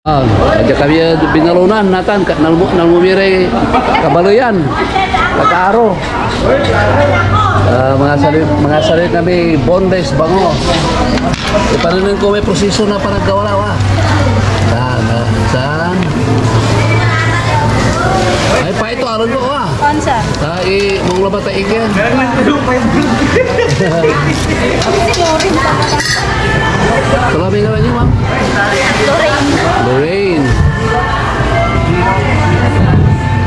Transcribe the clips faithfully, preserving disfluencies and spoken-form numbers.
Ah, adya kami ed Binalonan, natan, ka-, nalmo-, nalmo mi ray kabaleyan, kakaaro. Ah, mga sali-, mga sali kami, boneless, bangus. Ipanengneng ko may proseso na panaggawa la, wa. Saan, ah, saan? Ay, pa ito, aron ko, wa. Onsa? Sa i-, mong labat a iken. Si Loren. Salami naman yun, ma'am. Lorraine. Lorraine.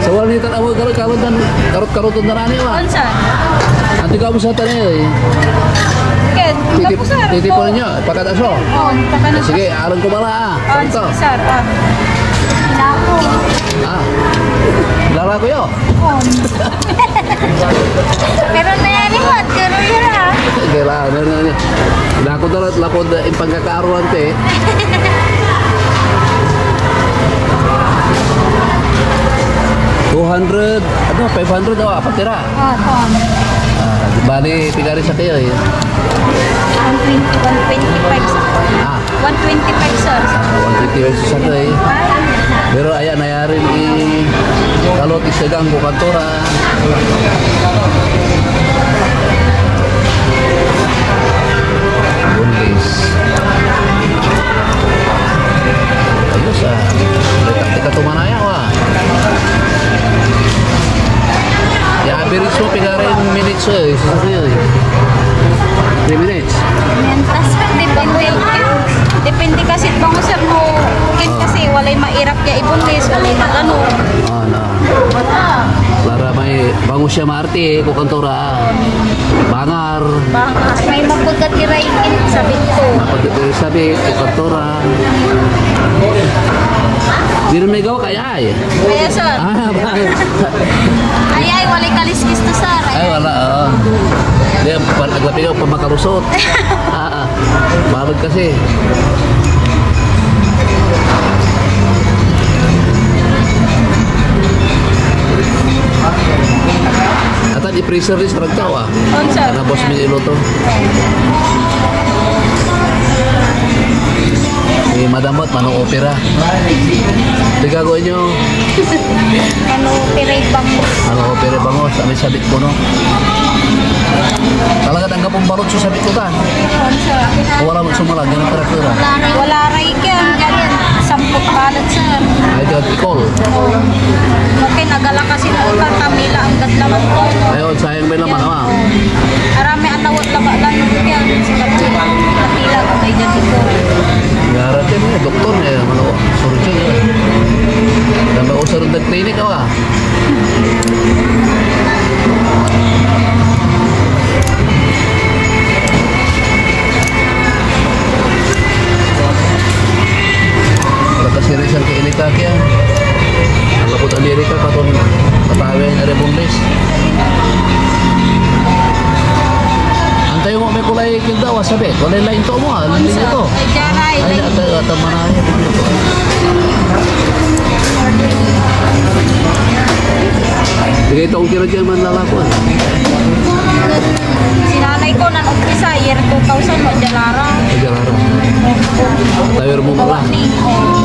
Sa wala nitan awag, karot-karot dan, karot-karot dan darani, wa. Onsa? Anti ka mo sa tanay, eh. Ken, Titip-, kapusan. Titipunin nyo, pagkataso. Oh, pagkataso. Sige, alam ko bala, ah. Oh, Santo. Sige, sir. Ah. Naku. Ah. Kilala ko yun. Oh. Pero nayariwat, pero yun, ah. Kailangan, ano, ano. Lapod na, lapod na, yung pagkakaaruan, te. Two hundred, ano, five hundred, oh, apat tira. Ah, ito. Ah, di bali, pigarin sa kayo, eh. One twenty, one twenty-five sa. Ah. One twenty-five, sir. One twenty-five sa kayo, eh. Pero ayan, nayarin i-, kalot isegang ko kantora. Boneless. Ayos, ah. May taktika to manaya, ah. Ya, average mo, pigaran minutes, eh. Isa sa'yo, eh. Three minutes. Mentas ka, depende. Depende kasi kung sir mo, ken kasi walay mairap ya iboneless, walay magano. Ah, na. Para may bangus ya maarte, kukantora. Bangar. Bangar. May mapegat iray sabit ko. Mapegat iray sabit, kukantora. Di rin may gawa, kaya ay. Kaya, sir. Ah, ba? Ay, ay, walay kaliskis to, sir. Ay, wala, oo. Di, pa-, aglapi ka, pamakalusot. Ah, ah. Balot kasi. Atan, i-pressure ris, ragtaw, ah. On, sir. Ana, boss, mi iluto. Eh, madamot, mano-opera. Tigagawa nyo. Mano-opera bangus. Mano-opera bangus. Amin sabit ko, no? Talaga, tanggapon balot so sabit ko, ta. On, sir. Wala mo sumalag, yan ang karakter, ah. Wala ray, wala ray kaya, ganyan. Sampot balot, sir. Ay, God, Nicole. Okay, nagala kasi na utan, kami la, ang dadlaman ko. Ayun, sayang may laman, ah. Arami ang nawat laba lang yun, kaya si Kapila, Kapila, kung may dyan ito. Yara din, eh, doktor, eh, ano, surgeon, eh. Kaya may usarod na clinic, ah. Nakasirisan ka ilikak yan. Ang lapot Amerika, katon katawen na rebondes. Antay mo may kulay kindaw, ah, sabi. Kulay lain to mo, ah. Lain ito. Ay, diyan ay. Ay, ata, ata, manaya. Sige, itong kira dyan, manlalako, eh. Si nanay ko, nan-umpisa, year two thousand, wadya la ra. Wadya la ra. Tayo mo pala. Ni, oh.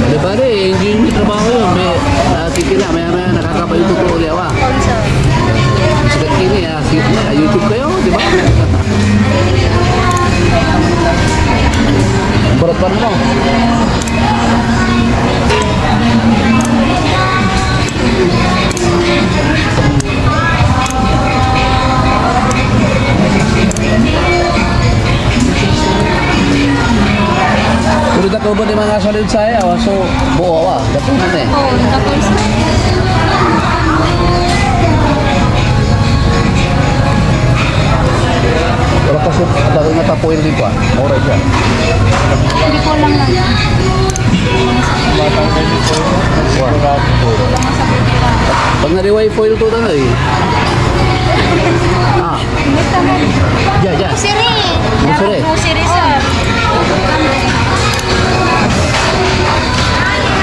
Bale, bale, enjoy mo yung trabaho yun. May nakikita, may, may nakakapayuto ko ulit, awa. Sponsor. Sikat kini, ah. Sige, ah, YouTube kayo, di ba? Berat pa naman. Pero dakel ba ni mga salid saya, ah, so, buo, ah, dakel na, eh. Oo, dakel sa. Wala pa siya, dakel nga tapoy dito, ah. Mura siya. Hindi ko lang lang. Pag nariway foil to, ano, eh? Ah. Diyan, diyan. Grocery. Grocery. Grocery, sir.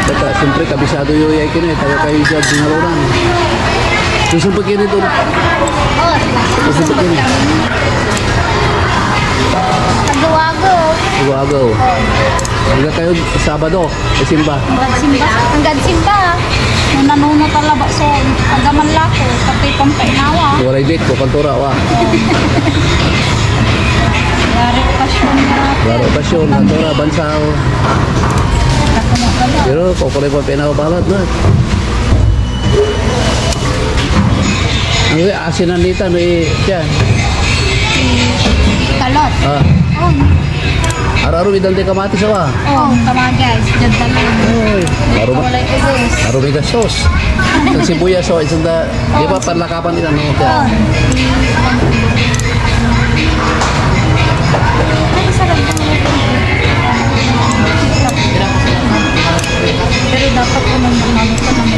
Teka, siyempre, kabisado yo yay kine, taga kayo dyan, Binalonan. Gusto pag kine doon. Oh. Gusto pag kine. Taguago. Agew-agew. Hanggang kayo Sabado, ay simba. Hanggang simba. Hanggang simba. Nung nanunot a laba so, hanggang manlako, pati pampainawa. Walay date ko, kantora, wa. Laro pasyon na. Laro pasyon, kantora, bansal. Pero, kukulay pampainawa balat, no? Ano yung asinan nita, no, eh, siya? Kalot. Ah. Oh. Araro, idan di kamatis, awa? Oh, kamatis. Diyan talaga. Oy. Araro, walay ubos. Araro may gastos. Ang sibuyas, oh, isang da, di ba, panlakapan nila, no? Kaya, ay, sarap ng luto. Pero dapat ko nang gumamit ka ng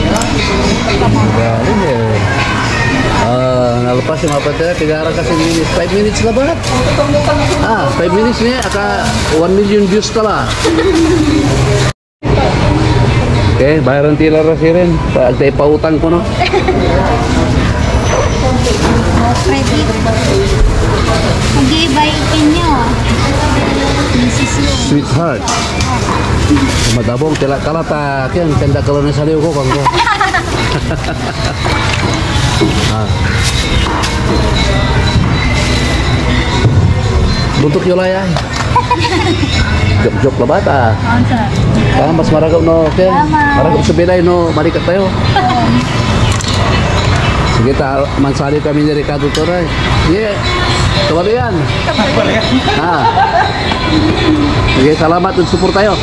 Grabe, eh. Ah, nalpas yung mga patera. Pigara kasi minutes. Five minutes na ba? Ah, five minutes niya. Aka one million views ka la. Okay, bayaran ti la ra sirin. Pa, agtay pautang ko, no? Credit. Hindi ba itin nyo? Misis mo. Sweetheart. Madabong, tila kalata, kiyan, kanda kalo na saliw ko, kangko. Ah. Buntok yo la ya. Joke-joke labat, ah. Onsa? Ah, mas maragap no, okay? Tama. Maragap so bilay no, malikat tayo. Sige ta, mansali kami ni Ricardo Torres. Sige, kawali yan. Ah. Sige, salamat, nagsuporta yo.